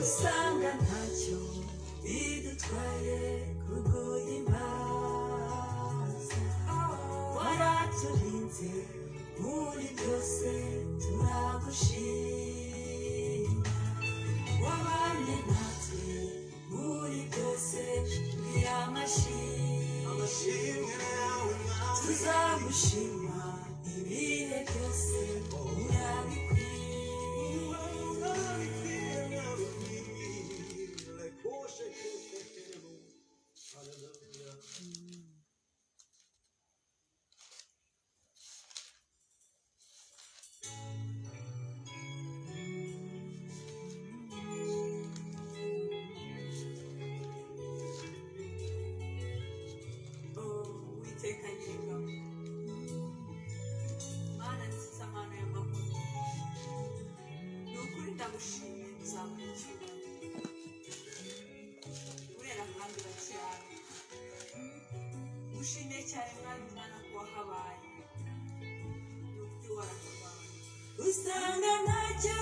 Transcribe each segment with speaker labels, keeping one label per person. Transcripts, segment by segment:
Speaker 1: Usanga ntacyo bidutwaye kuguhimbaza. Waraturinze muri byose, turagushima. Wabanye natwe muri byose, amashimwe. Tuzagushima ibihe byose, urabikwiye. Uwiteka Nyiringabo, Mana nziza, Mana y'amahoro, ni ukuri ndagushimiye, nzamura icyubahiro. Urera kandi urakiranuka. Ushimiye cyane, Mwami Mana, ko wahabaye. Ni ukuri warahabaye. Usanga ntacyo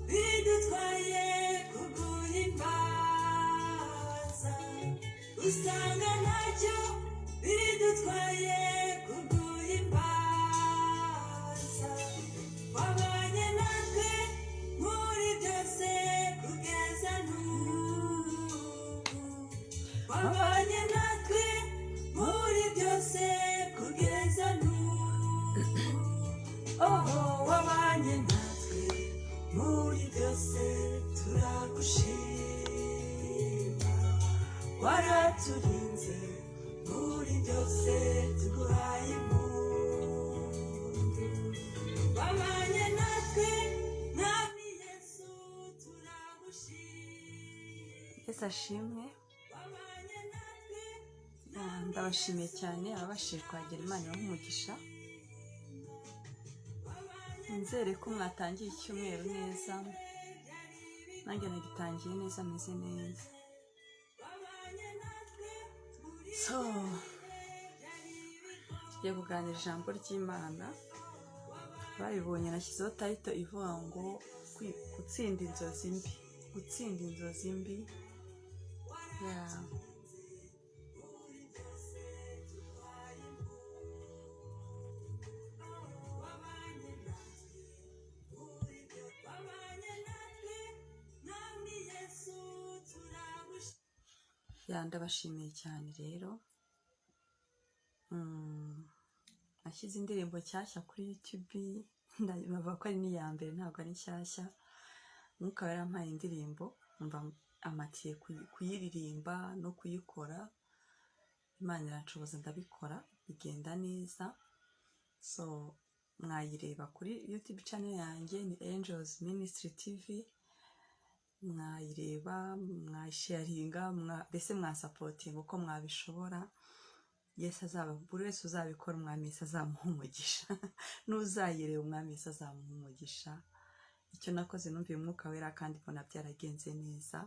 Speaker 1: bidutwaye kuguhimbaza. Usanga ntacyo bidutwaye kuguhimbaza. Wabanye natwe muri byose kugeza n'ubu. Wabanye natwe muri byose kugeza n'ubu. Oh, wabanye natwe muri byose, turagushima. Waraturinze muri byose, tuguhaye impundu. Wabanye natwe, Mwami Yesu, turagushima.
Speaker 2: Yesu ashimwe.
Speaker 1: Wabanye natwe.
Speaker 2: Ndabashimiye cyane ababashije kuhagera, Imana ibahe umugisha. Nizere ko mwatangiye icyumweru neza. Nanjye nagitangiye neza, meze neza. So tugiye kuganira ijambo ry'Imana. Babibonye, nashyizeho title ivuga ngo gutsinda inzozi mbi, gutsinda inzozi mbi. Yeah.
Speaker 1: Wabanye natwe, Mwami Yesu, turagushima.
Speaker 2: Yeah, ndabashimiye cyane rero. Nashyize indirimbo nshyashya kuri YouTube, bavuga ko ari n'iya mbere, ntabwo ari nshyashya. Mwuka yarampaye indirimbo, mva amatiye kuyiririmba no kuyikora. Imana iranshoboza, ndabikora, bigenda neza. So mwayireba kuri YouTube channel yanjye, ni Angels Ministry TV. Mwayireba, mwayisharinga, mbese mwasupportinga uko mwabishobora. Yesu azaba, buri wese uzabikora, Umwami Yesu azamuha umugisha. N'uzayireba, Umwami Yesu azamuha umugisha. Icyo nakoze, numviye Umwuka Wera kandi mbona byaragenze neza.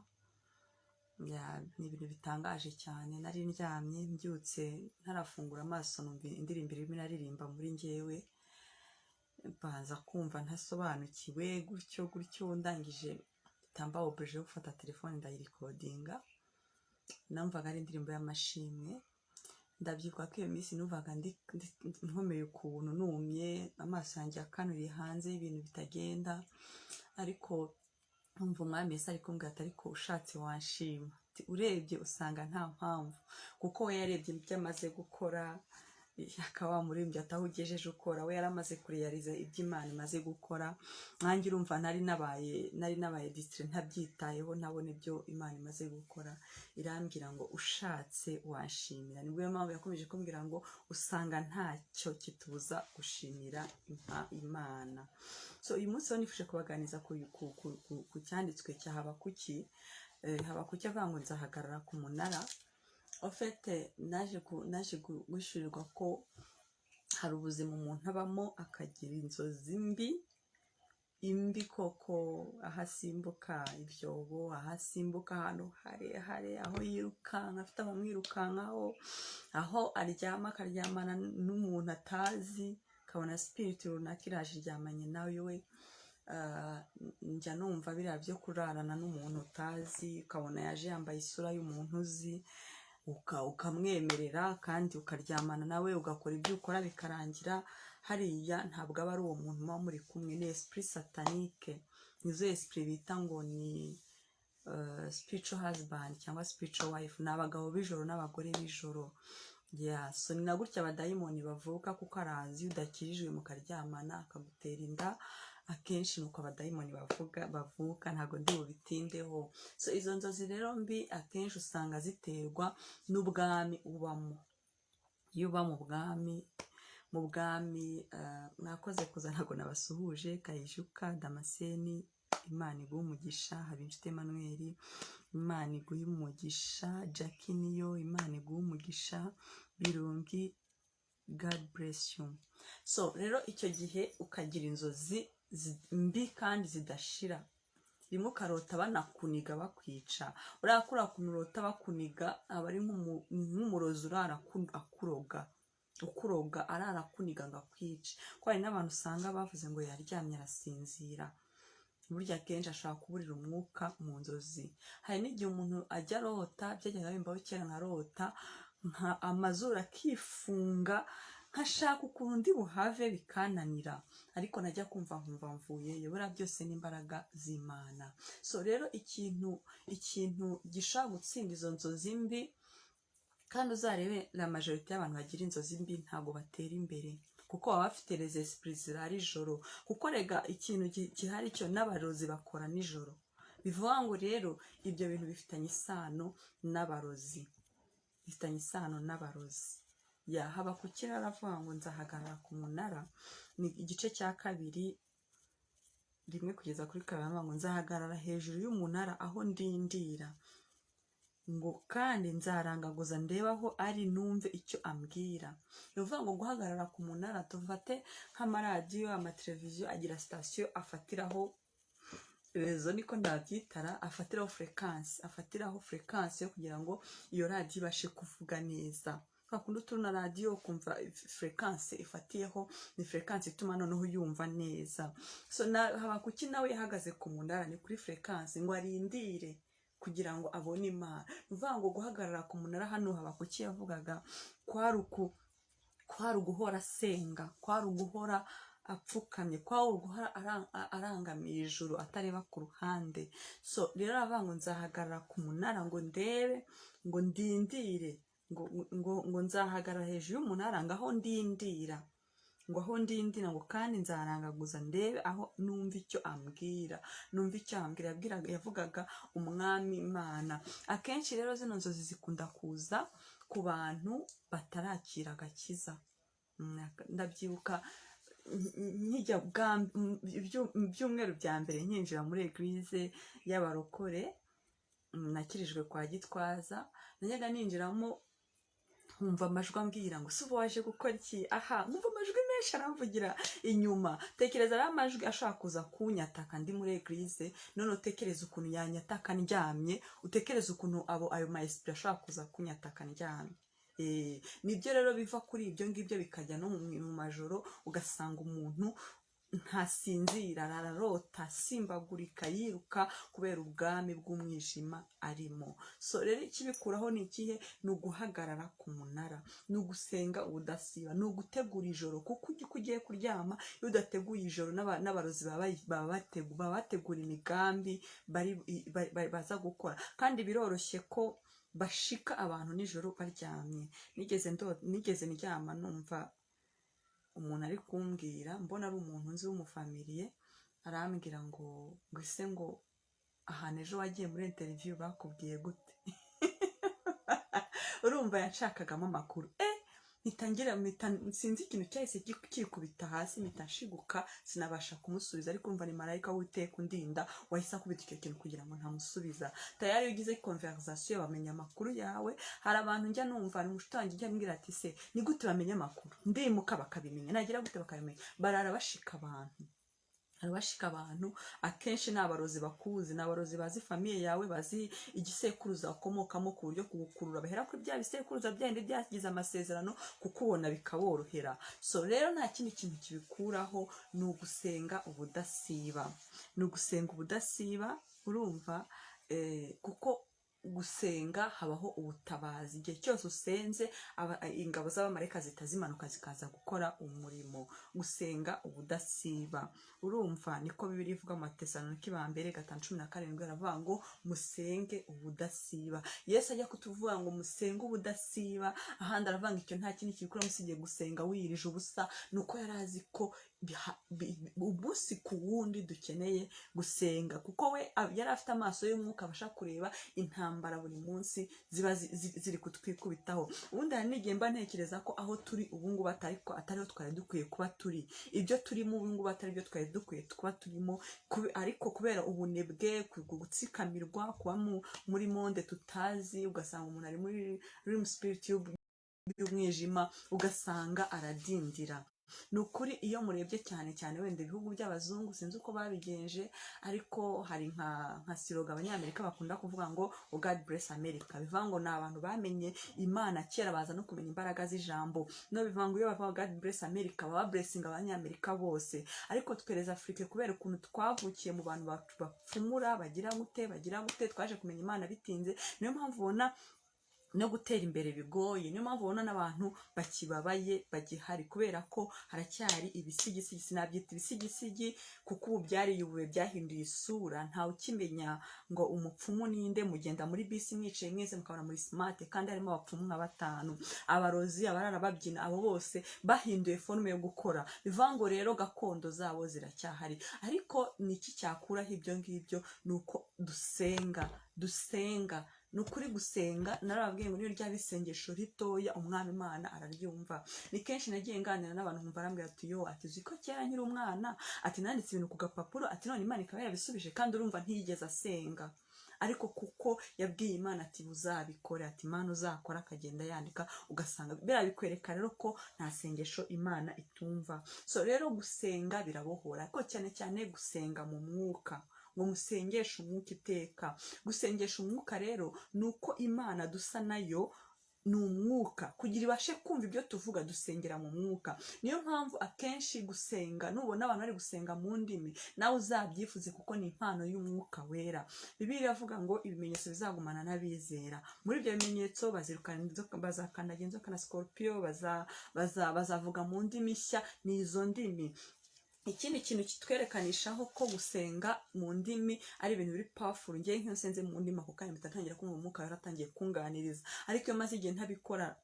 Speaker 2: Ni ibintu bitangaje cyane. Nari ndyamye, mbyutse ntarafungura amaso, numva indirimbo irimo iraririmba muri njyewe. Mbanza kumva ntasobanukiwe gutyo gutyo, ndangije mba obligé yo gufata telefone, ndayirecordinga. Numvaga ari indirimbo y'amashimwe. Ndabyibuka ko iyo minsi numvaga nkomeye ukuntu, numye, amaso yanjye yakanuriye hanze y'ibintu bitagenda, ariko numva Umwami Yesu ari kumbwira ati: "Ariko ushatse wanshima." Ati: "Urebye usanga nta mpamvu," kuko we yarebye ibyo amaze gukora, akaba wamuririmbyi ati: "Aho ugejeje ukora." We yaramaze kurealiza ibyo Imana imaze gukora. Nanjye urumva nari nabaye distrait, ntabyitayeho, ntabona ibyo Imana imaze gukora. Irambwira ngo: "Ushatse washimira." Nibwo iyo mpamvu yakomeje kumbwira ngo usanga ntacyo kitubuza gushimira Imana. So uyu munsi rero nifuje kubaganiriza ku cyanditswe cya Habakuki. Habakuki avuga ngo: "Nzahagarara ku munara." Au fait, naje guhishurirwa ko hari ubuzima umuntu abamo akagira inzozi mbi, imbi koko, aho asimbuka ibyobo, aho asimbuka ahantu harehare, aho yirukanka afite abamwirukankaho, aho aryama akaryamana n'umuntu atazi, akabona spirit runaka iraje iryamanye nawe we. Njya numva biriya byo kurarana n'umuntu utazi, ukabona yaje yambaye isura y'umuntu uzi, ukamwemerera kandi ukaryamana nawe, ugakora ibyo ukora bikarangira. Hariya ntabwo aba ari uwo muntu muba muri kumwe, ni esprit satanique, nizo esprit bita ngo ni spiritual husband cyangwa spiritual wife, ni abagabo b'ijoro n'abagore b'ijoro. Yeah, so ni na gutya abadayimoni bavuka, kuko arazi iyo udakijijwe mukaryamana akagutera inda, akenshi nuko abadayimoni bavuka. Ntabwo ndi bubitindeho. So izo nzozi rero mbi akenshi usanga ziterwa n'ubwami ubamo. Iyo uba mu bwami, mwakoze kuza, ntabwo nabasuhuje. Kayijuka Damascene, Imana iguhe umugisha. Habinshuti Emmanuel, Imana iguhe umugisha. Jackie niyo, Imana iguhe umugisha. Birungi, God bless you. So rero icyo gihe ukagira inzozi mbi kandi zidashira, rimwe ukarota banakuniga bakwica. Uriya kuriya kuntu urota bakuniga aba ari nk'umurozi urara akuroga, ukuroga, arara akuniga ngo akwice. Ko hari n'abantu usanga bavuze ngo yaryamye arasinzira, burya akenshi ashobora kuburira umwuka mu nzozi. Hari n'igihe umuntu ajya arota, byajyaga bimbaho kera, nkarota nka amazuru akifunga, nkashaka ukuntu ndi buhave bikananira, ariko najya kumva nkumva mvuyeyo. Buriya byose ni imbaraga z'Imana. So rero ikintu gishobora gutsinda izo nzozi mbi, kandi uzarebe la majorité y'abantu bagira inzozi mbi ntabwo batera imbere, kuko baba bafite les esprits zirara ijoro. Kuko rega ikintu gihari cyo n'abarozi bakora nijoro. Bivuga ngo rero ibyo bintu bifitanye isano n'abarozi, bifitanye isano n'abarozi. Ya Habakuki aravuga ngo nzahagarara ku munara, ni igice cya 2, 1 kugeza kuri 2, aravuga ngo nzahagarara hejuru y'umunara aho ndindira, ngo kandi nzarangaguza ndebe aho ari, numve icyo ambwira. Ni ukuvuga ngo guhagarara ku munara, tufate nk'amaradiyo, amateleviziyo agira sitasiyo afatiraho réseau, niko ndabyitara, afatiraho fréquence, afatiraho fréquence yo kugira ngo iyo radiyo ibashe kuvuga neza. Kwa kundi uturuna radiyo ukumva fréquence ifatiyeho, ni fréquence ituma noneho uyumva neza. So na Habakuki nawe yahagaze ku munara, ni kuri fréquence, ngo arindire kugira ngo abone Imana. Ni ukuvuga ngo guhagarara ku munara hano Habakuki yavugaga kwari uguhora asenga, kwari uguhora apfukamye, kwari uguhora arangamiye ijuru atareba ku ruhande. So rero aravuga ngo nzahagarara ku munara ngo ndebe, ngo ndindire, ngo nzahagarara hejuru y'umunara ngo aho ndindira, ngo aho ndindira, ngo kandi nzarangaguza ndebe aho, numva icyo ambwira, numva icyo ambwira. Yabwiraga, yavugaga Umwami Imana. Akenshi rero zino nzozi zikunda kuza ku bantu batarakira agakiza. Ndabyibuka nkijya bwa ibyumweru bya mbere nkinjira muri église y'abarokore, nakirijwe kwa Gitwaza, najyaga ninjiramo nkumva amajwi ambwira ngo: "Si ubu waje gukora iki aha?" Nkumva amajwi menshi aramvugira inyuma. Tekereza rero amajwi ashobora kuza kunyataka ndi muri église, none utekereza ukuntu yanyataka ndyamye, utekereza ukuntu abo ayo ma esprit ashobora kuza kunyataka ndyamye. Nibyo rero biva kuri ibyo ngibyo bikajya no mu majoro, ugasanga umuntu ntasinzira, ararota asimbagurika yiruka kubera ubwami bw'umwijima arimo. So rero ikibikuraho ni ikihe? Ni uguhagarara ku munara, ni ugusenga ubudasiba, ni ugutegura ijoro, kuko uko ugiye kuryama iyo udateguye ijoro, n'abarozi baba bategura imigambi baza gukora, kandi biroroshye ko bashika abantu nijoro baryamye. Nigeze ndyama numva umuntu ari kumbwira, mbona ari umuntu nzi w'umufamiliye, arambwira ngo ese ngo ahantu ejo wagiye muri interview bakubwiye gute? Urumva yanshakagamo amakuru. Mpita mpita sinzi ikintu cyahise kikubita hasi, mpita nshiguka, sinabasha kumusubiza. Ariko urumva ni marayika w'Uwiteka undinda wahise akubita icyo kintu kugira ngo ntamusubiza. Tayari iyo ugize conversation bamenya amakuru yawe. Hari abantu njya numva, hari umushuti wanjye ujya ambwira ati: "Se ni gute bamenya amakuru? Ndimuka bakabimenya, nagira gute bakabimenya?" Barara bashika abantu. Hari abashika abantu, akenshi ni abarozi bakuzi, ni abarozi bazi famille yawe, bazi igisekuruza ukomokamo, ku buryo kugukurura bahera kuri bya bisekuruza byandi byagize amasezerano, kukubona bikaborohera. So rero nta kindi kintu kibikuraho, ni ugusenga ubudasiba, ni ugusenga ubudasiba. Urumva, kuko gusenga habaho ubutabazi. Igihe cyose usenze, ingabo z'abamarayika zihita zimanuka zikaza gukora umurimo. Gusenga ubudasiba, urumva, niko Bibiliya ivuga mu Batesalonike ba mbere 5:17, aravuga ngo musenge ubudasiba. Yesu ajya kutuvuga ngo musenge ubudasiba, ahandi aravuga ngo icyo nta kindi kibikora musibye gusenga wiyirije ubusa. Ni uko yari azi ko umunsi ku wundi dukeneye gusenga, kuko we yari afite amaso y'umwuka, abasha kureba intambara buri munsi ziba ziri kutwikubitaho. Ubundi hari n'igihe mba ntekereza ko aho turi ubu ngubu atariho twari dukwiye kuba turi, ibyo turimo ubu ngubu atari byo twari dukwiye kuba turimo, ariko kubera ubunebwe, gutsikamirwa, kuba muri monde tutazi, ugasanga umuntu ari muri realm spirit y'umwijima, ugasanga aradindira. Ni ukuri, iyo murebye cyane cyane wenda ibihugu by'abazungu, sinzi uko babigenje, ariko hari nka slogan Abanyamerika bakunda kuvuga ngo "God bless America". Bivuga ngo ni abantu bamenye Imana kera, baza no kumenya imbaraga z'ijambo. No bivuga ngo iyo bavuga "God bless America", baba blessing Abanyamerika bose. Ariko twereza Afurika, kubera ukuntu twavukiye mu bantu bapfumura, bagira gute, bagira gute, twaje kumenya Imana bitinze. Niyo mpamvu ubona no gutera imbere bigoye, niyo mpamvu ubona n'abantu bakibabaye bagihari, kubera ko haracyari ibisigisigi. Sinabyita ibisigisigi kuko ubu byariyubuye, byahinduye isura, ntawe ukimenya ngo umupfumu ninde. Mugenda muri bisi mwicaye mwese, mukabona muri smart, kandi harimo abapfumu nka batanu, abarozi, abarara babyina, abo bose bahinduye forme yo gukora. Bivuga ngo rero gakondo zabo ziracyahari. Ariko ni iki cyakuraho ibyo ngibyo? Ni uko dusenga, dusenga. Ni ukuri, gusenga, narababwiye ngo niyo ryaba isengesho ritoya, Umwami Imana araryumva. Ni kenshi nagiye nganira n'abantu, nkumva arambwira ati: "Yo," ati, "uzi ko kera nkiri umwana," ati, "nanditse ibintu ku gapapuro," ati, "none Imana ikaba yarabisubije." Kandi urumva ntiyigeze asenga, ariko kuko yabwiye Imana ati "Uzabikore," ati "Imana uzakora," akagenda yandika, ugasanga biriya bikwereka rero ko nta sengesho Imana itumva. So rero gusenga birabohora, ariko cyane cyane gusenga mu mwuka, ngo musengeshe umwuka iteka. Gusengesha umwuka rero ni uko Imana dusa nayo, ni umwuka. Kugira ibashe kumva ibyo tuvuga, dusengera mu mwuka. Niyo mpamvu akenshi gusenga, nubona abantu bari gusenga mu ndimi, nawe uzabyifuze, kuko ni impano y'Umwuka Wera. Bibiliya iravuga ngo ibimenyetso bizagumana n'abizera. Muri ibyo bimenyetso, bazirukana inzoka, bazakandagira inzoka na scorpion, bazavuga mu ndimi nshya. Ni izo ndimi. Ikindi kintu kitwerekanishaho ko gusenga mu ndimi ari ibintu biri powerful, ngewe nk'iyo nsenze mu ndimi, ako kanya mpita ntangira kumva Umwuka yaratangiye kunganiriza. Ariko iyo maze igihe ntabikora,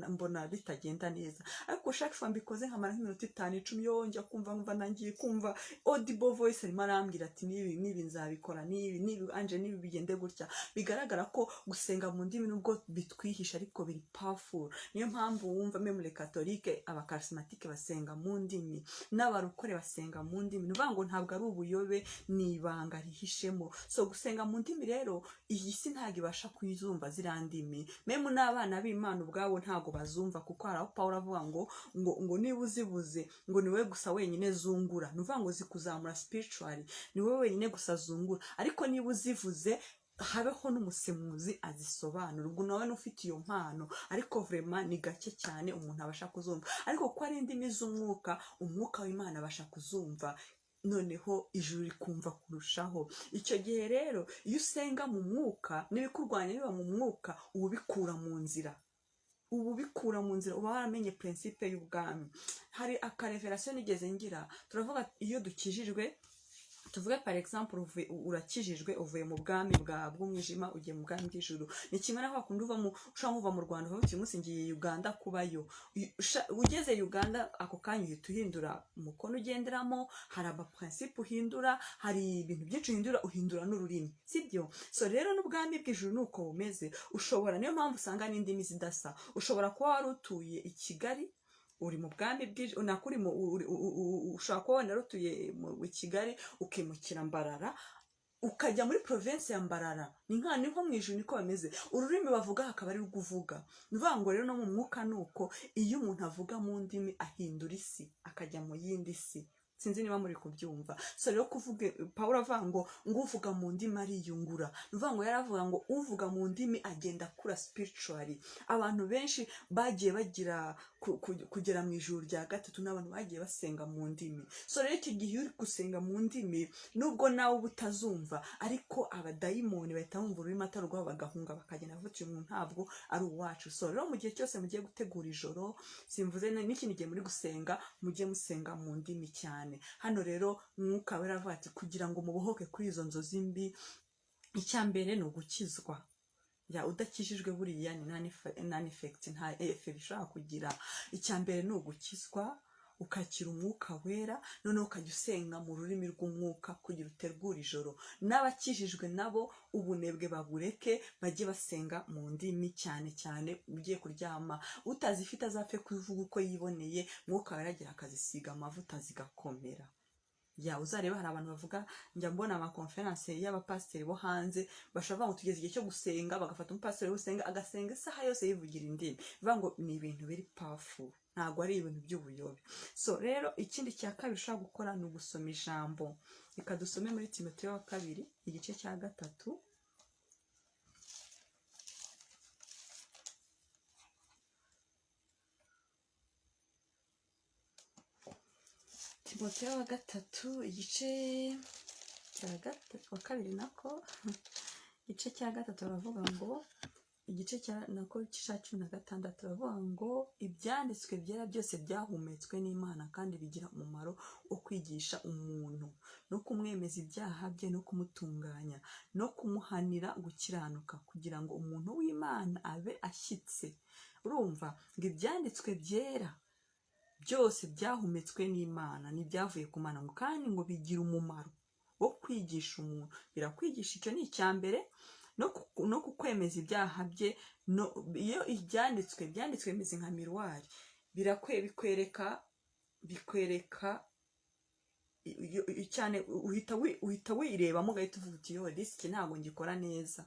Speaker 2: mbona bitagenda neza. Ariko chaque fois mbikoze, nkamara nk'iminota 5, 10, yo njya kumva nkumva nangiye kumva audible voice arimo arambwira ati "N'ibi n'ibi nzabikora, n'ibi n'ibi anje, n'ibi bigende gutya." Bigaragara ko gusenga mu ndimi, nubwo bitwihisha, ariko biri powerful. Niyo mpamvu wumva même les catholiques, abacharismatiques basenga mu ndimi, n'abarokore basenga mu ndimi. Ni ukuvuga ngo ntabwo ari ubuyobe, ni ibanga rihishemo. So gusenga mu ndimi rero, iyi si ntabwo ibasha kuyizumva ziriya ndimi. Même n'abana b'Imana ubwabo ntabwo bazumva, kuko hari aho Pawulo avuga ngo niba uzibuze, ngo ni wowe gusa wenyine zungura. Ni ukuvuga ngo zikuzamura spiritually, ni wowe wenyine gusa zungura. Ariko niba uzivuze, habeho n'umusemuzi azisobanura, ubwo nawe n'ufite iyo mpano. Ariko vraiment ni gake cyane umuntu abasha kuzumva. Ariko kuko ari indimi z'umwuka, Umwuka w'Imana abasha kuzumva, noneho ijuru rikumva kurushaho. Icyo gihe rero iyo usenga mu mwuka, n'ibikurwanya biba mu mwuka, uba ubikura mu nzira, uba ubikura mu nzira, uba waramenye principe y'ubwami. Hari akarévélation nigeze ngira. Turavuga iyo dukijijwe, tuvuge par exemple urakijijwe, uvuye mu bwami bwa bw'umwijima, ugiye mu bwami bw'ijuru. Ni kimwe naho wakunda uva mu, ushobora nkuva mu Rwanda uvuga uti "Uyu munsi ngiye Uganda kubayo." Ugeze Uganda, ako kanya uhita uhindura umukono ugenderamo, hari amaprincipe uhindura, hari ibintu byinshi uhindura, uhindura n'ururimi, sibyo? So rero n'ubwami bw'ijuru ni uko bumeze. Ushobora, niyo mpamvu usanga n'indimi zidasa. Ushobora kuba wari utuye i Kigali, uri mu bwami bw'ijuru, nako uri mu ushobora kuba wenda utuye mu i Kigali, ukimukira Mbarara, ukajya muri province ya Mbarara. Ni nko mu ijuru niko bameze, ururimi bavuga hakaba ari rwo uvuga. Ni ukuvuga ngo rero no mu mwuka ni uko, iyo umuntu avuga mu ndimi ahindura isi, akajya mu yindi si. Sinzi niba muri kubyumva. So rero kuvuga, Pawulo avuga ngo uvuga mu ndimi ariyungura. Ni ukuvuga ngo yaravuga ngo uvuga mu ndimi agenda akura spiritually. Abantu benshi bagiye bagira kugera mu ijuru rya gatatu n'abantu bagiye basenga mu ndimi. So rero icyo gihe iyo uri gusenga mu ndimi, nubwo nawe uba utazumva, ariko abadayimoni bahita bumva ururimi atari urwabo, bagahunga, bakagenda bavuga uyu muntu ntabwo ari uwacu. So rero mu gihe cyose mugiye gutegura ijoro, simvuze n'ikindi gihe muri gusenga, mujye musenga mu ndimi cyane. Hano rero Mwuka Wera aravuga ati kugira ngo mubohoke kuri izo nzozi mbi, icya mbere ni ugukizwa. Ya, udakijijwe buriya ni nta effect, nta effect bishobora kugira. Icya mbere ni ugukizwa, ukakira Umwuka Wera, noneho ukajya usenga mu rurimi rw'umwuka kugira utegure ijoro. N'abakijijwe nabo ubunebwe babureke, bajye basenga mu ndimi cyane cyane ugiye kuryama. Utazifite azapfe kuvuga uko yiboneye, Mwuka Wera agira akazisiga amavuta zigakomera. Ya, uzareba hari abantu bavuga, njya mbona amakonferanse y'abapasiteri bo hanze, bashobora kuvuga ngo tugeze igihe cyo gusenga, bagafata umupasiteri usenga, agasenga isaha yose yivugira indimi. Bivuga ngo ni ibintu biri powerful, ntabwo ari ibintu by'ubuyobe. So rero ikindi cya kabiri ushobora gukora ni ugusoma ijambo. Reka dusome muri Timoteyo wa kabiri, igice cya 3. Timoteyo wa gatatu, igice cya gatatu, wa kabiri nako, igice cya 3, baravuga ngo igice cya nako cya 16, baravuga ngo ibyanditswe byera byose byahumetswe n'Imana kandi bigira umumaro wo kwigisha umuntu, no kumwemeza ibyaha bye, no kumutunganya, no kumuhanira gukiranuka, kugira ngo umuntu w'Imana abe ashyitse. Urumva ngo ibyanditswe byera byose byahumetswe n'Imana, n'ibyavuye ku Mana, ngo kandi ngo bigira umumaro wo kwigisha umuntu. Birakwigisha, icyo ni icya mbere, no kukwemeza ibyaha bye. No, iyo ibyanditswe bimeze nka miroir, bikwereka cyane, uhita wirebamo, ugahita uvuga uti yo disi, iki ntabwo ngikora neza,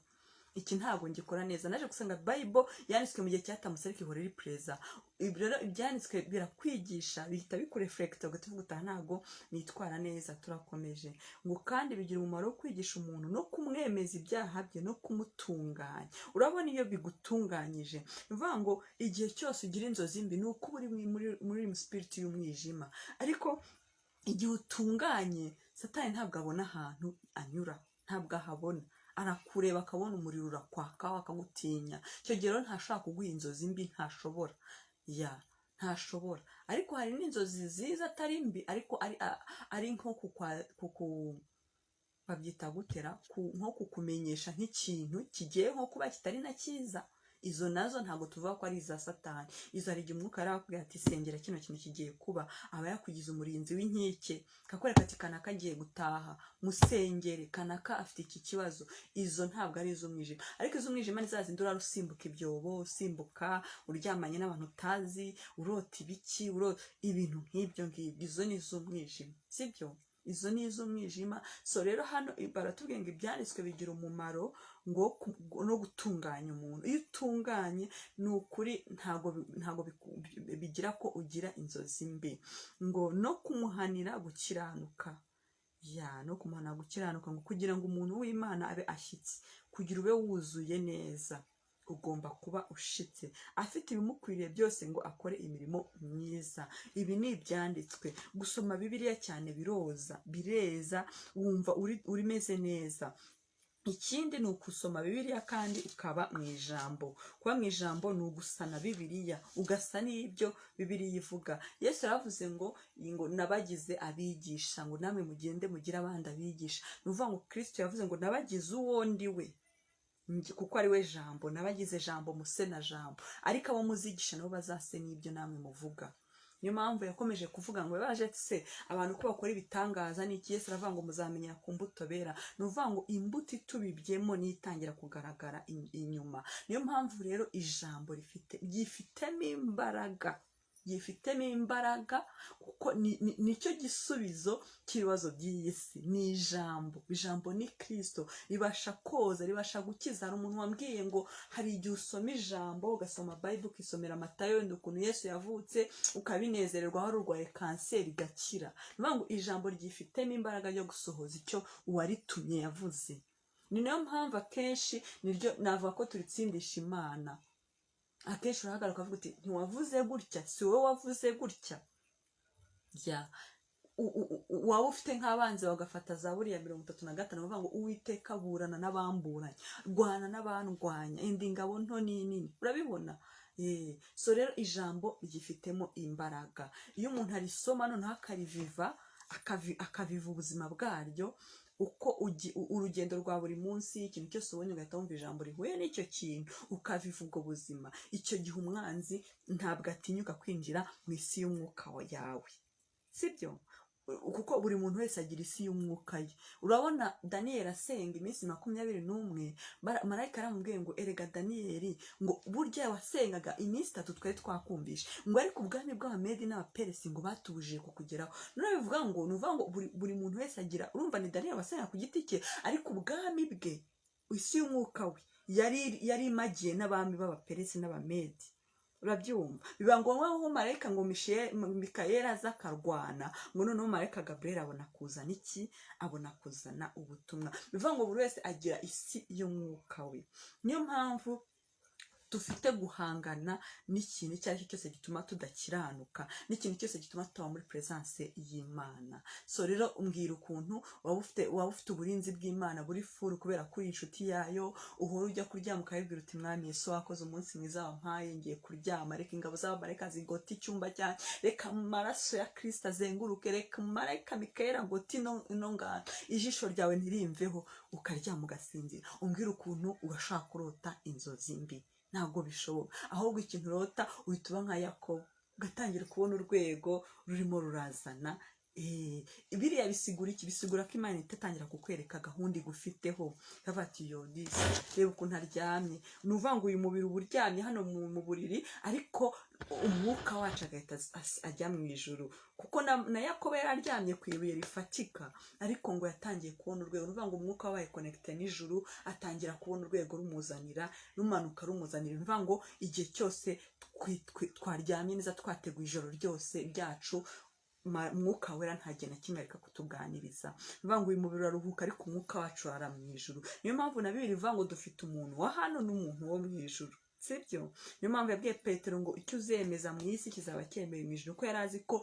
Speaker 2: iki ntabwo ngikora neza. Naje gusanga Bible yanditswe mu gihe cyatambutse, ariko ihora iri present. Ibi rero ibyanditswe birakwigisha, bihita bikureflecta, ugahita uvuga uti aha ntabwo nitwara neza. Turakomeje, ngo kandi bigira umumaro wo kwigisha umuntu, no kumwemeza ibyaha bye, no kumutunganya. Urabona iyo bigutunganyije, ni ukuvuga ngo igihe cyose ugira inzozi mbi ni uko uba uri muri spirit y'umwijima, ariko igihe utunganye, Satani ntabwo abona ahantu anyura, ntabwo ahabona. Arakureba akabona umuriro urakwaka, akagutinya. Icyo gihe rero ntashobora kuguha inzozi mbi, ntashobora. Ya, ntashobora. Ariko hari n'inzozi ziza atari mbi, ariko ari nko kuku babyita gutera, nko kukumenyesha nk'ikintu kigiye nko kuba kitari na cyiza. Izo nazo ntabwo tuvuga ko ari iza Satani. Izo hari igihe Umwuka yarakubwira ati sengera kino kintu kigiye kuba, aba yakugize umurinzi w'inkike, akakwereka ati kanaka agiye gutaha, musengere, kanaka afite iki kibazo. Izo ntabwo ari iz'umwijima. Ariko iz'umwijima ni za zindi urara usimbuka ibyobo, usimbuka uryamanye n'abantu utazi, urota ibiki, ibintu nk'ibyo ngibyo. Izo ni iz'umwijima, sibyo? Izo ni iz'umwijima. So rero hano baratubwiye ngo ibyanditswe bigira umumaro ngo no gutunganya umuntu. Iyo utunganye ni ukuri ntabwo bigira ko ugira inzozi mbi. Ngo no kumuhanira gukiranuka. Ya, no kumuhanira gukiranuka, ngo kugira ngo umuntu w'Imana abe ashyitse, kugira ube wuzuye neza, ugomba kuba ushitse, afite ibimukwiriye byose ngo akore imirimo myiza. Ibi ni ibyanditswe. Gusoma Bibiliya cyane biroza, bireza, wumva urimeze neza. Ikindi ni ukusoma Bibiliya kandi ukaba mu ijambo. Kuba mu ijambo ni ugusana Bibiliya, ugasa n'ibyo Bibiliya ivuga. Yesu yaravuze ngo nabagize abigisha, ngo namwe mugende mugire abandi abigisha. Ni ukuvuga ngo Kristo yavuze ngo nabagize uwo ndi we, kuko ari we jambo, nabagize jambo, muse na jambo, ariko abo muzigisha nabo bazase n'ibyo namwe muvuga. Niyo mpamvu yakomeje kuvuga ngo baje se abantu ko bakora ibitangaza n'iki? Yesu aravuga ngo muzamenyera ku mbuto bera. Ni ukuvuga ngo imbuto itubibyemo niyo itangira kugaragara inyuma. Niyo mpamvu rero ijambo ryifitemo imbaraga. Ryifitemo imbaraga kuko nicyo gisubizo cy'ibibazo by'iyi si. Ni ijambo, ijambo ni Kirisito, ribasha koza, ribasha gukiza. Hari umuntu wambwiye ngo hari igihe usoma ijambo, ugasoma Bible, ukisomera Matayo wenda ukuntu Yesu yavutse, ukabinezererwa, wari urwaye kanseri igakira. Ni ukuvuga ngo ijambo ryifitemo imbaraga yo gusohoza icyo uwaritumye yavuze. Ni nayo mpamvu akenshi niryo navuga ko turitsindisha Imana. Akenshi urahagarara ukavuga uti: "Ntiwavuze gutya? Si wowe wavuze gutya?" Ya waba ufite nk'abanzi, bagafata za buriya 35, bavuga ngo: "Uwiteka, burana n'abamburanya, rwana n'abandwanya, indi ngabo nto n'inini." Urabibona? So rero ijambo ryifitemo imbaraga. Iyo umuntu arisoma noneho akariviva, akaviva ubuzima bwaryo, uko urugendo rwa buri munsi, ikintu cyose ubonye ugahita wumva ijambo rihuye n'icyo kintu, ukaviva ubwo buzima, icyo gihe umwanzi ntabwo atinyuka kwinjira mu isi y'umwuka yawe, sibyo? Kuko buri muntu wese agira isi y'umwuka ye. Urabona Daniyeli asenga iminsi 21, marayika aramubwiye ngo: "Erega Daniyeli," ngo, "burya wasengaga iminsi 3 twari twakumvishe," ngo, "ariko ubwami bw'Abamedi n'Abaperesi ngo batubujije kukugeraho." None bivuga ngo, ni ukuvuga ngo buri muntu wese agira, urumva ni Daniyeli wasenga ku giti cye, ariko ubwami bwe, isi y'umwuka we yari imagiye n'abami b'Abaperesi n'Abamedi. Urabyumva? Biba ngombwa ko marayika ngo Mikayeli aza akarwana, ngo noneho marayika Gaburiyeli abona kuzana iki? Abona kuzana ubutumwa. Bivuga ngo buri wese agira isi y'umwuka we. Niyo mpamvu dufite guhangana n'ikintu icyo ari cyo cyose gituma tudakiranuka, n'ikintu cyose gituma tutaba muri presence y'Imana. So rero umbwira ukuntu waba ufite uburinzi bw'Imana buri full kubera ko uri inshuti yayo, uhora ujya kuryama ukabibwira uti: "Mwami Yesu, wakoze umunsi mwiza wampaye, ngiye kuryama, reka ingabo z'abamarayika zigote icyumba cyanjye, reka amaraso ya Kirisito azenguruke, reka marayika Mikayeli agote ino ngano, ijisho ryawe ntirimveho." Ukaryama ugasinzira. Umbwira ukuntu ugashaka kurota inzozi mbi. Ntabwo bishoboka. Ahubwo ikintu urota, uhita uba nka Yakobo, ugatangira kubona urwego rurimo rurazana. Biriya bisigura iki? Bisigura ko Imana itatangira kukwereka gahunda igufiteho. Ikavuga ati: "Yo disi, reba ukuntu aryamye." Ni ukuvuga ngo uyu mubiri uba uryamye hano mu buriri, ariko umwuka wacu agahita ajya mu ijuru, kuko na Yakobo yari aryamye ku ibuye rifatika, ariko ngo yatangiye kubona urwego. Ni ukuvuga ngo umwuka wabaye connecté n'ijuru, atangira kubona urwego rumuzanira, rumanuka rumuzanira. Ni ukuvuga ngo igihe cyose twaryamye neza, twateguye ijoro ryose ryacu, Mwuka Wera nta gihe na kimwe areka kutuganiriza. Ni ukuvuga ngo uyu mubiri uraruhuka, ariko umwuka wacu urara mu ijuru. Niyo mpamvu na Bibiliya ivuga ngo dufite umuntu wa hano n'umuntu wo mu ijuru, sibyo? Niyo mpamvu yabwiye Petero ngo: "Icyo uzemeza mu isi kizaba cyemewe mu ijuru," kuko yari azi ko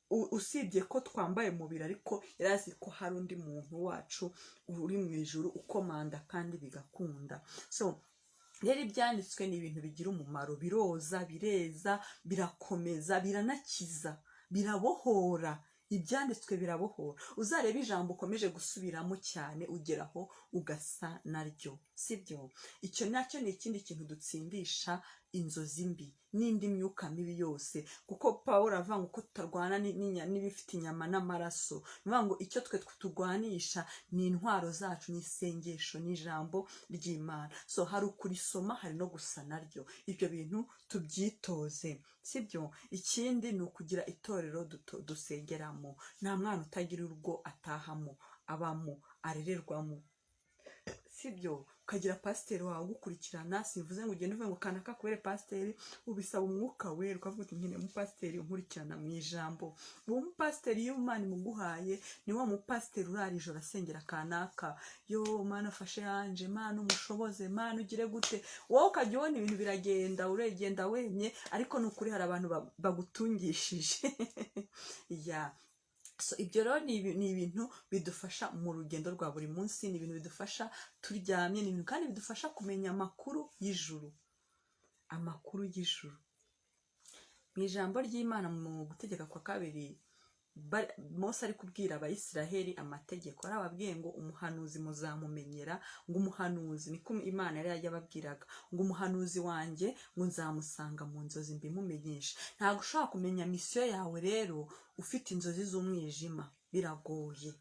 Speaker 2: usibye ko twambaye umubiri, ariko yari azi ko hari undi muntu wacu uri mu ijuru ukomanda kandi bigakunda. So rero ibyanditswe ni ibintu bigira umumaro: biroza, bireza, birakomeza, biranakiza, birabohora. Ibyanditswe birabohora. Uzarebe ijambo ukomeje gusubiramo cyane, ugeraho ugasa naryo, sibyo? Icyo nacyo ni ikindi kintu dutsindisha inzozi mbi n'indi myuka mibi yose, kuko Paul avuga ngo ko tutarwana n'ibifite inyama n'amaraso. Ni ukuvuga ngo icyo twe turwanisha ni intwaro zacu, ni isengesho n'ijambo ry'Imana. So hari ukurisoma, hari no gusa naryo. Ibyo bintu tubyitoze, sibyo? Ikindi ni ukugira itorero dusengeramo. Nta mwana utagira urugo atahamo, abamo, arererwamo, sibyo? Ukagira pasiteri wawe ugukurikirana. Simvuze ngo ugende uvuge ngo kanaka kubere pasiteri, ubisaba Umwuka Wera, ukavuga uti: "Nkeneye umupasiteri unkurikirana mu ijambo." Uwo mupasiteri, iyo Imana imuguhaye, ni wa mupasiteri urara ijoro asengera kanaka: "Yo Mana, afashe yanje, Mana umushoboze, Mana ugire gute." Wowe ukajya ubona ibintu biragenda, uregenda wemye, ariko ni ukuri hari abantu bagutungishije. Ya, so ibyo rero ni ibintu bidufasha mu rugendo rwa buri munsi, ni ibintu bidufasha turyamye, ni ibintu kandi bidufasha kumenya amakuru y'ijuru, amakuru y'ijuru. Mu ijambo ry'Imana, mu Gutegeka kwa Kabiri, Mose ari kubwira Abayisiraheli amategeko, arababwiye ngo: "Umuhanuzi muzamumenyera," ngo umuhanuzi, niko Imana yari yababwiraga, ngo: "Umuhanuzi wanjye," ngo, "nzamusanga mu nzozi mbimumenyeshe." Ntabwo ushobora kumenya mission yawe rero ufite inzozi z'umwijima, biragoye.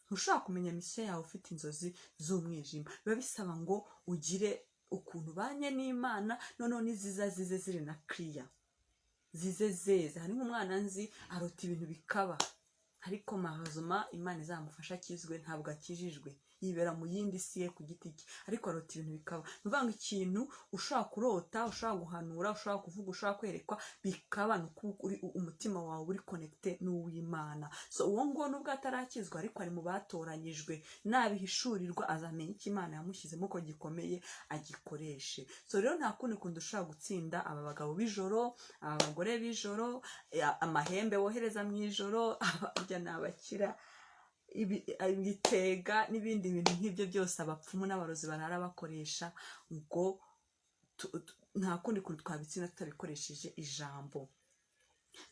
Speaker 2: Ntushobora kumenya mission yawe ufite inzozi z'umwijima. Biba bisaba ngo ugire ukuntu ubanye n'Imana, noneho n'iziza zize ziri na kiriya. Zize zeze. Hari nk'umwana nzi arota ibintu bikaba, ariko mahazuma Imana izamufasha akizwe. Ntabwo akijijwe, yibera mu yindi si ye ku giti cye, ariko arota ibintu bikaba. Ni ukuvuga ngo ikintu ushobora kurota, ushobora guhanura, ushobora kuvuga, ushobora kwerekwa bikaba, ni uko umutima wawe uri connecté n'uw'Imana. So uwo nguwo, nubwo atarakizwa, ariko ari mu batoranyijwe. Nabihishurirwa azamenya icyo Imana yamushyizemo ko gikomeye, agikoreshe. So rero nta kundi kuntu ushobora gutsinda aba bagabo b'ijoro, aba bagore b'ijoro, amahembe wohereza mu ijoro, abarya ni abakira ibitega n'ibindi bintu nk'ibyo byose abapfumu n'abarozi barara bakoresha ngo nta kundi kuntu twabitsinda tutabikoresheje ijambo.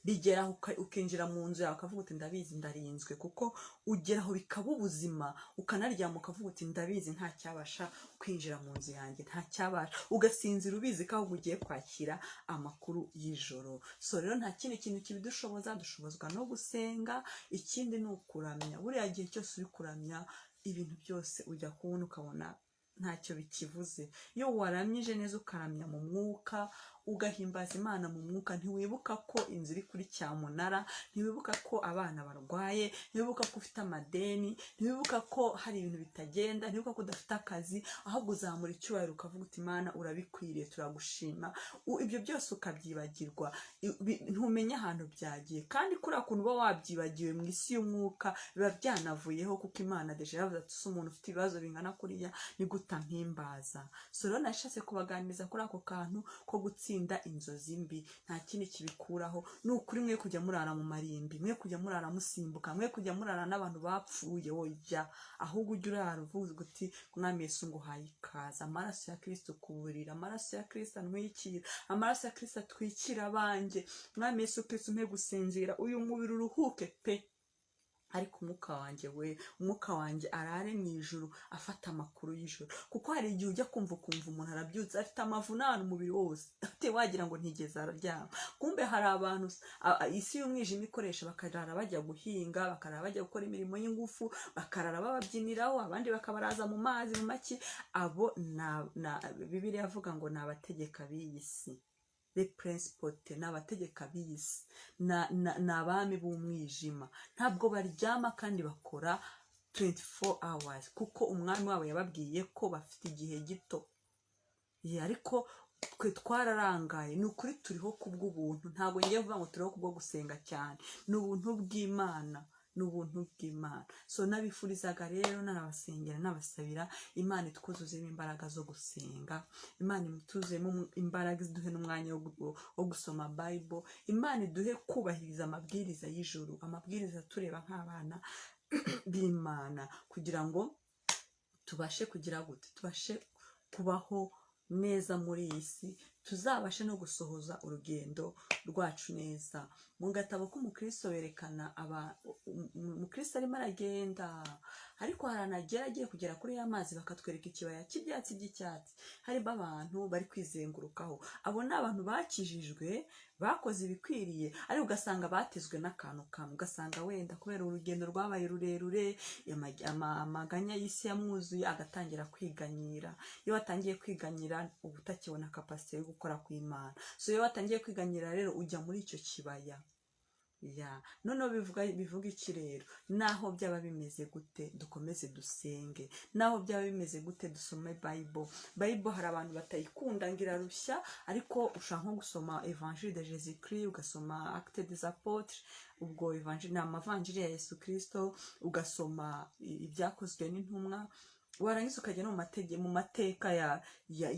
Speaker 2: Bigera aho ukinjira mu nzu yawe ukavuga uti: "Ndabizi, ndarinzwe," kuko ugera aho bikaba ubuzima, ukanaryama ukavuga uti: "Ndabizi, nta cyabasha kwinjira mu nzu yanjye, nta cyabasha." Ugasinzira ubizi ko ahubwo ugiye kwakira amakuru y'ijoro. So rero nta kindi kintu kibidushoboza, dushobozwa no gusenga. Ikindi ni ukuramya. Buriya gihe cyose uri kuramya, ibintu byose ujya kubona ukabona ntacyo bikivuze. Iyo waramyije neza, ukaramya mu mwuka, ugahimbaza Imana mu mwuka, ntiwibuka ko inzu iri kuri cyamunara, ntiwibuka ko abana barwaye, ntiwibuka ko ufite amadeni, ntiwibuka ko hari ibintu bitagenda, ntiwibuka ko udafite akazi, ahubwo uzamura icyubahiro ukavuga uti: "Imana, urabikwiriye, turagushima." Ibyo byose ukabyibagirwa. Ntumenya ahantu byagiye. Kandi kuriya kuntu uba wabyibagiwe, mu isi y'umwuka biba byanavuyeho, kuko Imana déjà yaravuze ati: "Si umuntu ufite ibibazo bingana kuriya, ni gute ampimbaza?" So rero nashatse kubaganiriza kuri ako kantu ko gutsinda inzozi mbi. Nta kindi kibikuraho, ni ukuri mwe kujya murara mu marimbi, mwe kujya murara musimbuka, mwe kujya murara n'abantu bapfuye. Oya, ahubwo ujya urara uvuga uti: "Mwami Yesu, nguhaye ikaze. Amaraso ya Kristo kuburira, amaraso ya Kristo antwikira, amaraso ya Kristo atwikira abanjye. Mwami Yesu Kristo, umpe gusinzira, uyu mubiri uruhuke pe, ariko umwuka wanjye we, umwuka wanjye arare mu ijuru, afata amakuru y'ijuru." Kuko hari igihe ujya kumva ukumva umuntu arabyutse afite amavunane umubiri wose, ate wagira ngo ntigeze araryama. Kumbe hari abantu isi y'umwijima ikoresha, bakarara bajya guhinga, bakarara bajya gukora imirimo y'ingufu, bakarara bababyiniraho, abandi bakabaraza mu mazi mu maki. Abo Bibiliya avuga ngo ni abategeka b'iyi si, les principautés, ni abategeka b'iyi si, ni abami b'umwijima. Ntabwo baryama kandi bakora 24 hours, kuko umwami wabo yababwiye ko bafite igihe gito. Ye, ariko twe twararangaye. Ni ukuri, turiho kubw'ubuntu. Ntabwo ngiye kuvuga ngo turiho kubwo gusenga cyane, ni ubuntu bw'Imana, ni ubuntu bw'Imana. So nabifurizaga rero, nanabasengera, nabasabira Imana itwuzuzemo imbaraga zo gusenga, Imana ituzuzemo imbaraga, iduhe n'umwanya wo gusoma Bible, Imana iduhe kubahiriza amabwiriza y'ijuru, amabwiriza tureba nk'abana b'Imana, kugira ngo tubashe kugira gute? Tubashe kubaho neza muri iyi si, tuzabashe no gusohoza urugendo rwacu neza. Mu gatabo k'umukristo berekana aba umukristo arimo aragenda, ariko hari ahantu agera agiye kugera kuri ya mazi, bakatwereka ikibaya cy'ibyatsi by'icyatsi, harimo abantu bari kwizengurukaho. Abo ni abantu bakijijwe, bakoze ibikwiriye, ariko ugasanga batezwe n'akantu kamwe. Ugasanga wenda kubera urugendo rwabaye rurerure, amaganya y'isi yamwuzuye, agatangira kwiganyira. Iyo watangiye kwiganyira, uba utakibona capacité yo gukora kw'Imana. So iyo watangiye kwiganyira rero, ujya muri icyo kibaya. Ya noneho bivuga iki rero? Naho byaba bimeze gute, dukomeze dusenge. Naho byaba bimeze gute, dusome Bible. Bible hari abantu batayikunda ngo irarushya, ariko ushobora nko gusoma Évangile de Jésus Christ, ugasoma Acte des Apôtres, ubwo évangile ni amavanjiri ya Yesu Kristo, ugasoma Ibyakozwe n'Intumwa, warangiza ukajya no mu mateka ya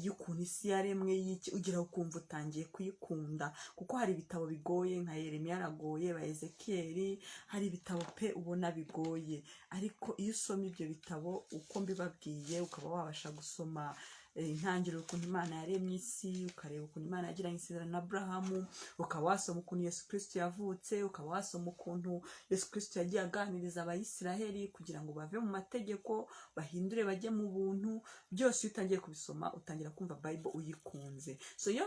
Speaker 2: y'ukuntu isi yaremwe y'iki, ugira ukumva utangiye kuyikunda. Kuko hari ibitabo bigoye, nka Yeremiya aragoye, ba Ezekiyeli, hari ibitabo pe ubona bigoye, ariko iyo usoma ibyo bitabo uko mbibabwiye, ukaba wabasha gusoma intangiriro, ukuntu Imana yaremye isi, ukareba ukuntu Imana yagiranye isezerano na Aburahamu, ukaba wasoma ukuntu Yesu Kristo yavutse, ukaba wasoma ukuntu Yesu Kristo yagiye aganiriza Abayisiraheli kugira ngo bave mu mategeko, bahindure bajye mu buntu, byose iyo utangiye kubisoma utangira kumva Bible uyikunze. So iyo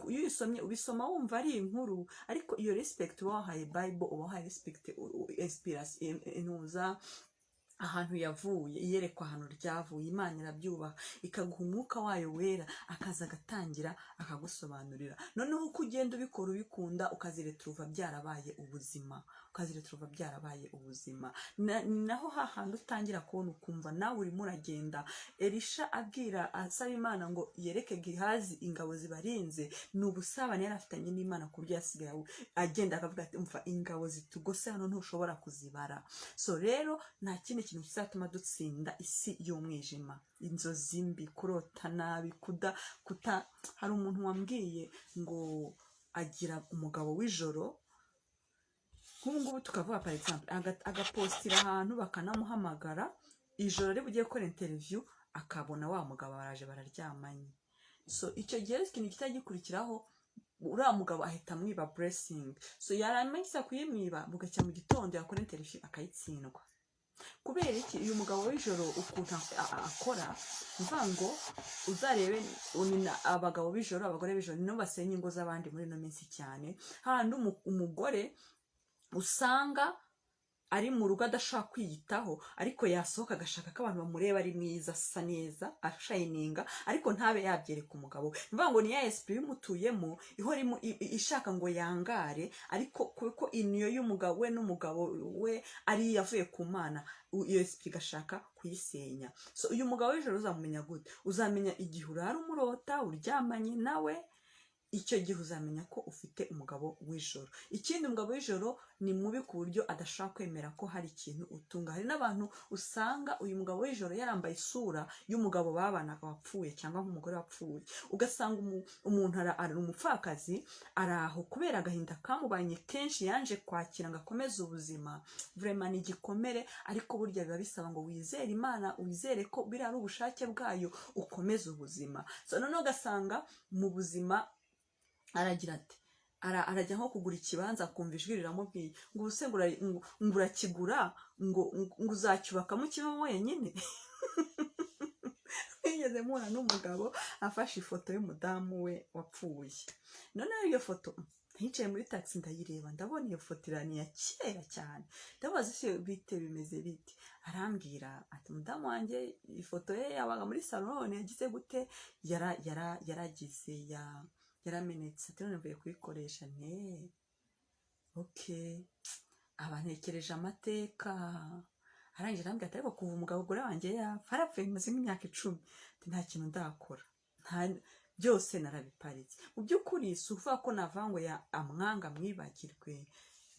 Speaker 2: uyisomye, ubisoma wumva ari inkuru, ariko iyo respect uba wahaye Bible, uba wahaye respect inspiration intuza. Ahantu yavuye, iyerekwa ahantu ryavuye, Imana irabyubaha, ikaguha Umwuka wayo Wera, akaza agatangira akagusobanurira. Noneho uko ugenda ubikora ubikunda, ukazireturuva byarabaye ubuzima, ukazireturuva byarabaye ubuzima. Naho hahandi utangira kubona, ukumva nawe urimo uragenda. Elisha abwira, asaba Imana ngo yereke Gihazi ingabo zibarinze, ni ubusabane yari afitanye n'Imana, ku buryo yasigaye agenda akavuga ati: "Umva, ingabo zitugose hano ntushobora kuzibara." So rero nta kindi kintu kizatuma dutsinda isi y'umwijima, inzozi mbi, kurota nabi, kuda kuta. Hari umuntu wambwiye ngo agira umugabo w'ijoro. Nk'ubu ngubu tukavuga, par exemple, agapostira ahantu bakanamuhamagara ijoro ari bugiye gukora interview, akabona wa mugabo baraje bararyamanye. So icyo gihe rero ikintu kitari gikurikiraho, uriya mugabo ahita amwiba blessing. So yarangiza kuyimwiba, bugacya mu gitondo yakora interview akayitsindwa. Kubera iki? Uyu mugabo w'ijoro ukuntu akora, mvuga ngo uzarebe abagabo b'ijoro, abagore b'ijoro nibo basenya ingo z'abandi muri ino minsi cyane. Hahandi umugore usanga ari mu rugo adashaka kwiyitaho, ariko yasohoka agashaka ko abantu bamureba ari mwiza, asa neza, ashininga, ariko ntabe yabyereka umugabo we. Ni ukuvuga ngo ni ya esprit imutuyemo ihora ishaka ngo yangare, ariko kuko iniyo y'umugabo we n'umugabo we ari yavuye ku Mana, iyo esprit igashaka kuyisenya. So uyu mugabo w'ijoro uzamumenya gute? Uzamenya igihe urara umurota uryamanye nawe. Icyo gihe uzamenya ko ufite umugabo w'ijoro. Ikindi, umugabo w'ijoro ni mubi ku buryo adashobora kwemera ko hari ikintu utunga. Hari n'abantu usanga uyu mugabo w'ijoro yarambaye isura y'umugabo babanaga wapfuye, cyangwa nk'umugore wapfuye, ugasanga umuntu ari umupfakazi, ari aho kubera agahinda kamubanye kenshi, yanje kwakira ngo akomeze ubuzima. Vraiment ni igikomere, ariko burya biba bisaba ngo wizere Imana, wizere ko biriya ari ubushake bwayo, ukomeze ubuzima. So noneho ugasanga mu buzima aragira ati arajya nko kugura ikibanza, akumva ijwi riramubwiye ngo: "Ubuse ngo urakigura, ngo uzacyubakamo ukibamo wenyine?" Nigeze mpura n'umugabo afashe ifoto y'umudamu we wapfuye. Noneho iyo foto nticaye muri taxi, ndayireba, ndabona iyo foto irani ya kera cyane. Ndabaza: "Ese bite, bimeze bite?" Arambwira ati: "Umudamu wanjye ifoto ye yabaga muri salon, yagize gute, yaragize yaramenetse." Ati: "None mvuye kuyikoresha." Ne okay, aba ntekereje amateka. Arangije arambwira ati: "Ariko kuva umugabo ugore wanjye yapfa, arapfuye maze nk'imyaka 10," ati: "Nta kintu ndakora, nta byose narabiparitse." Mu by'ukuri si ukuvuga ko navuga ngo ya amwanga mwibagirwe.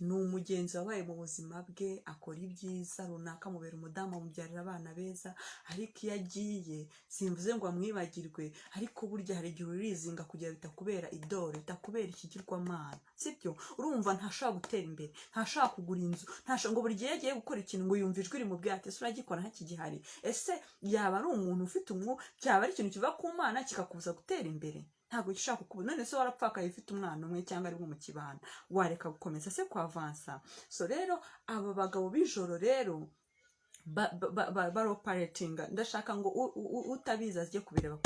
Speaker 2: Ni umugenzi wabaye mu buzima bwe, akora ibyiza runaka, amubera umudamu, amubyarira abana beza. Ariko iyo agiye, simvuze ngo amwibagirwe, ariko burya hari igihe urizinga kugira bitakubera idore, bitakubera ikigirwamana, sibyo? Urumva ntashobora gutera imbere, ntashobora kugura inzu, ntashobora, ngo buri gihe iyo agiye gukora ikintu ngo yumva ijwi rimubwira ati: "Ese uragikora ntakigihari?" Ese yaba ari umuntu ufite byaba ari ikintu kiva ku Mana kikakubuza gutera imbere? Ntabwo gishaka kukubona. None se warapfakaye, ufite umwana umwe cyangwa ari mu kibana, wareka gukomeza se kwavansa? So rero aba bagabo b'ijoro rero baroperatinga. Ndashaka ngo utabizi ajye kubireba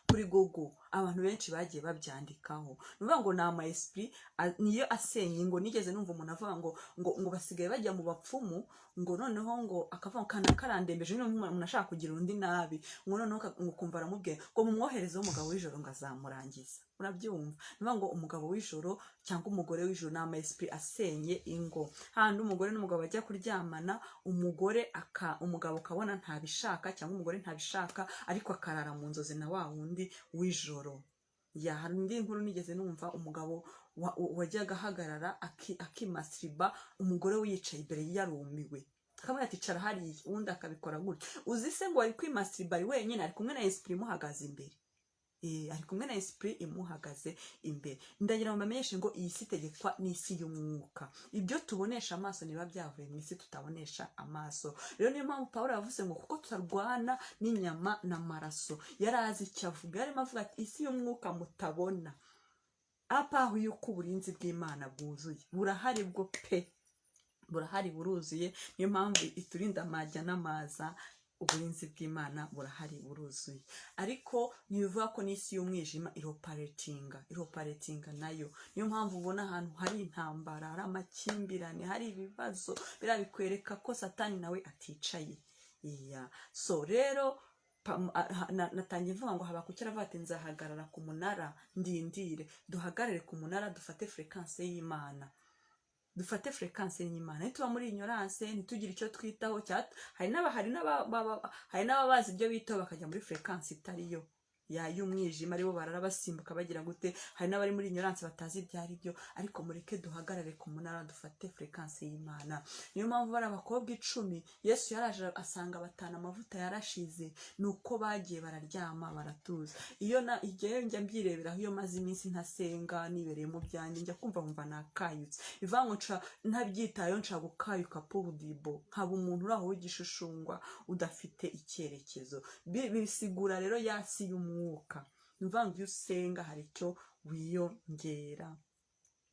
Speaker 2: kuri Google. Abantu benshi bagiye babyandikaho. Ni ukuvuga ngo ni ama esprit niyo asenya ingo. Nigeze numva umuntu avuga ngo basigaye bajya mu bapfumu, ngo noneho ngo akavuga ngo kana karandembeje. Noneho umuntu ashaka kugira undi nabi, ngo noneho ngo ukumva aramubwiye ngo mumwoherezeho umugabo w'ijoro ngo azamurangiza. Urabyumva? Ni ukuvuga ngo umugabo w'ijoro cyangwa umugore w'ijoro ni ama esprit asenye ingo. Handi umugore n'umugabo bajya kuryamana, umugore aka umugabo ukabona ntabishaka cyangwa umugore ntabishaka, ariko akarara mu nzozi na wa wundi w'ijoro. Ya, hari indi nkuru nigeze numva, umugabo wajyaga ahagarara akimasiriba, umugore we yicaye imbere yarumiwe, akavuga ati: "Icara hariya," ubundi akabikora gutyo. Uzi se ngo ari kwimasiriba ari wenyine, ari kumwe na esprit imuhagaze imbere? Ari kumwe na esprit imuhagaze imbere. Ndagira ngo mbamenyeshe ngo iyi si itegekwa n'isi y'umwuka. Ibyo tubonesha amaso niba byavuye mu isi tutabonesha amaso. Rero niyo mpamvu Pawulo yavuze ngo kuko tutarwana n'inyama n'amaraso. Yari azi icyo avuga. Yarimo avuga ati isi y'umwuka mutabona, apaho yuko uburinzi bw'Imana bwuzuye burahari bwo pe, burahari, buruzuye. Niyo mpamvu iturinda amajya n'amaza. Uburinzi bw'Imana burahari, buruzuye, ariko ntibivuga ko n'isi y'umwijima iroperatinga, iroperatinga nayo. Niyo mpamvu ubona ahantu hari intambara, hari amakimbirane, hari ibibazo, biriya bikwereka ko Satani nawe aticaye. Iya, so rero natangiye mvuga ngo Habakuki aravuga ati: "Nzahagarara ku munara ndindire." Duhagarare ku munara, dufate fréquence y'Imana, dufate fréquence y'Imana. Nituba muri ignorance, ntitugire icyo twitaho, hari n'ababazi ibyo bitaho bakajya muri fréquence itari yo ya y'umwijima, aribo barara basimbuka bagira gute. Hari n'abari muri ignorance batazi ibyo ari byo, ariko mureke duhagarare ku munara, dufate fréquence y'Imana. Niyo mpamvu bari abakobwa 10, Yesu yaraje asanga batanu amavuta yarashize, ni uko bagiye bararyama baratuza. Iyo na igihe njya mbyireberaho, iyo maze iminsi ntasenga, nibereye mu byanjye, njya kumva nkumva nakayutse. Bivuga ngo nca ntabyitayeho, nshaka gukayuka pour de bon, nkaba umuntu uri aho w'igishushushungwa udafite icyerekezo. Bisigura rero yasi y'umwuka. Ni ukuvuga ngo iyo usenga hari icyo wiyongera,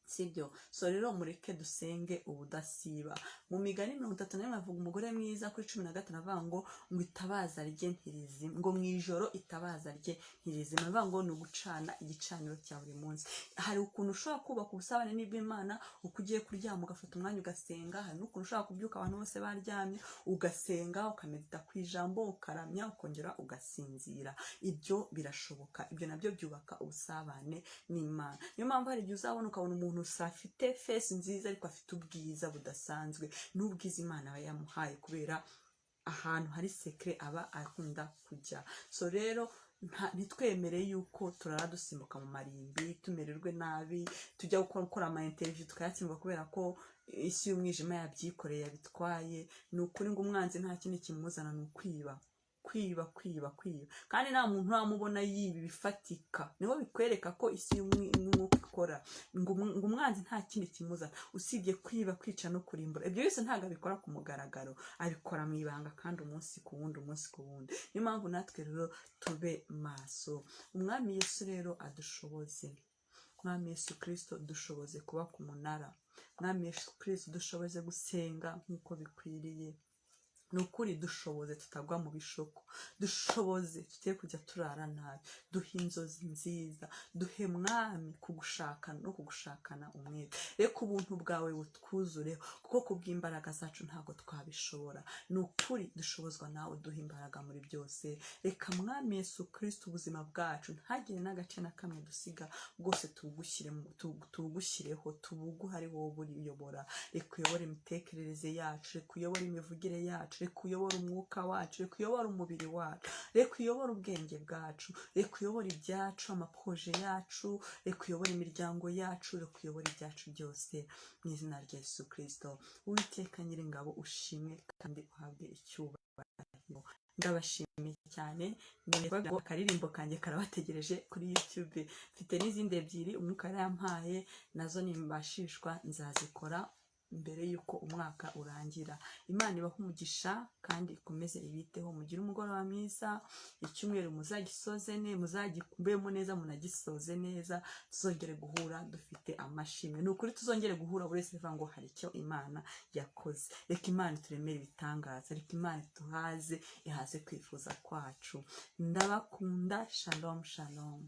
Speaker 2: sibyo? So rero mureke dusenge ubudasiba. Mu Migani 31 avuga umugore mwiza, kuri 15 avuga ngo itabaza rye ntirizima, ngo mu ijoro itabaza rye ntirizima. Avuga ngo ni ugucana igicaniro cya buri munsi. Hari ukuntu ushobora kubaka ubusabane n'Imana uko ugiye kuryama ugafata umwanya ugasenga. Hari n'ukuntu ushobora kubyuka abantu bose baryamye, ugasenga, ukamedita ku ijambo, ukaramya, ukongera ugasinzira. Ibyo birashoboka, ibyo nabyo byubaka ubusabane n'Imana. Niyo mpamvu hari igihe uzabona ukabona umuntu afite face nziza ariko afite ubwiza budasanzwe, n'ubwiza Imana aba yamuhaye kubera ahantu hari secret aba akunda kujya. So rero ntitwemere yuko turara dusimbuka mu marimbi, tumererwe nabi, tujya gukora ama interview tukayatsindwa kubera ko isi y'umwijima yabyikoreye, yabitwaye. Ni ukuri ngo umwanzi nta kindi kimuzana, ni ukwiba, kwiba, kwiba, kwiba, kandi nta muntu uramubona yiba ibifatika. Niho bikwereka ko isi y'umwuka ikora. Ngo umwanzi nta kindi kimuzana usibye kwiba, kwica no kurimbura. Ibyo byose ntabwo abikora ku mugaragaro, abikora mu ibanga, kandi umunsi ku wundi, umunsi ku wundi. Niyo mpamvu natwe rero tube maso. Umwami Yesu rero adushoboze. Mwami Yesu Kirisito, dushoboze kuba ku munara. Mwami Yesu Kirisito, dushoboze gusenga nk'uko bikwiriye. Ni ukuri dushoboze tutagwa mu bishuko, dushoboze tugiye kujya turara nabi, duhe inzozi nziza, duhe, Mwami, kugushaka no kugushakana umwete. Reka ubuntu bwawe butwuzureho, kuko kubw'imbaraga zacu ntabwo twabishobora. Ni ukuri dushobozwa nawe, duha imbaraga muri byose. Reka, Mwami Yesu Kirisito, ubuzima bwacu ntagire n'agace na kamwe dusiga, bwose tubugushyireho, tubuguhe ari wowe buriyobora. Reka uyobore imitekerereze yacu, reka uyobore imivugire yacu, reka uyobore umwuka wacu, reka uyobore umubiri wacu, reka uyobore ubwenge bwacu, reka uyobore ibyacu, ama projets yacu, reka uyobore imiryango yacu, reka uyobore ibyacu byose mu izina rya Yesu Kirisito. Uwiteka Nyiringabo, ushimwe kandi uhabwe icyubahiro. Ndabashimiye cyane. Ngo akaririmbo kanjye karabategereje kuri YouTube. Mfite n'izindi ebyiri umwuka yampaye, nazo nimbashishwa nzazikora mbere y'uko umwaka urangira. Imana ibahe umugisha kandi ikomeze ibiteho. Mugire umugoroba mwiza. Icyumweru muzagisoze muzagibemo neza, munagisoze neza. Tuzongere guhura dufite amashimwe. Ni ukuri tuzongere guhura buri wese avuga ngo hari icyo Imana yakoze. Reka Imana ituremere ibitangaza, reka Imana ituhaze, ihaze kwifuza kwacu. Ndabakunda. Shalom, shalom.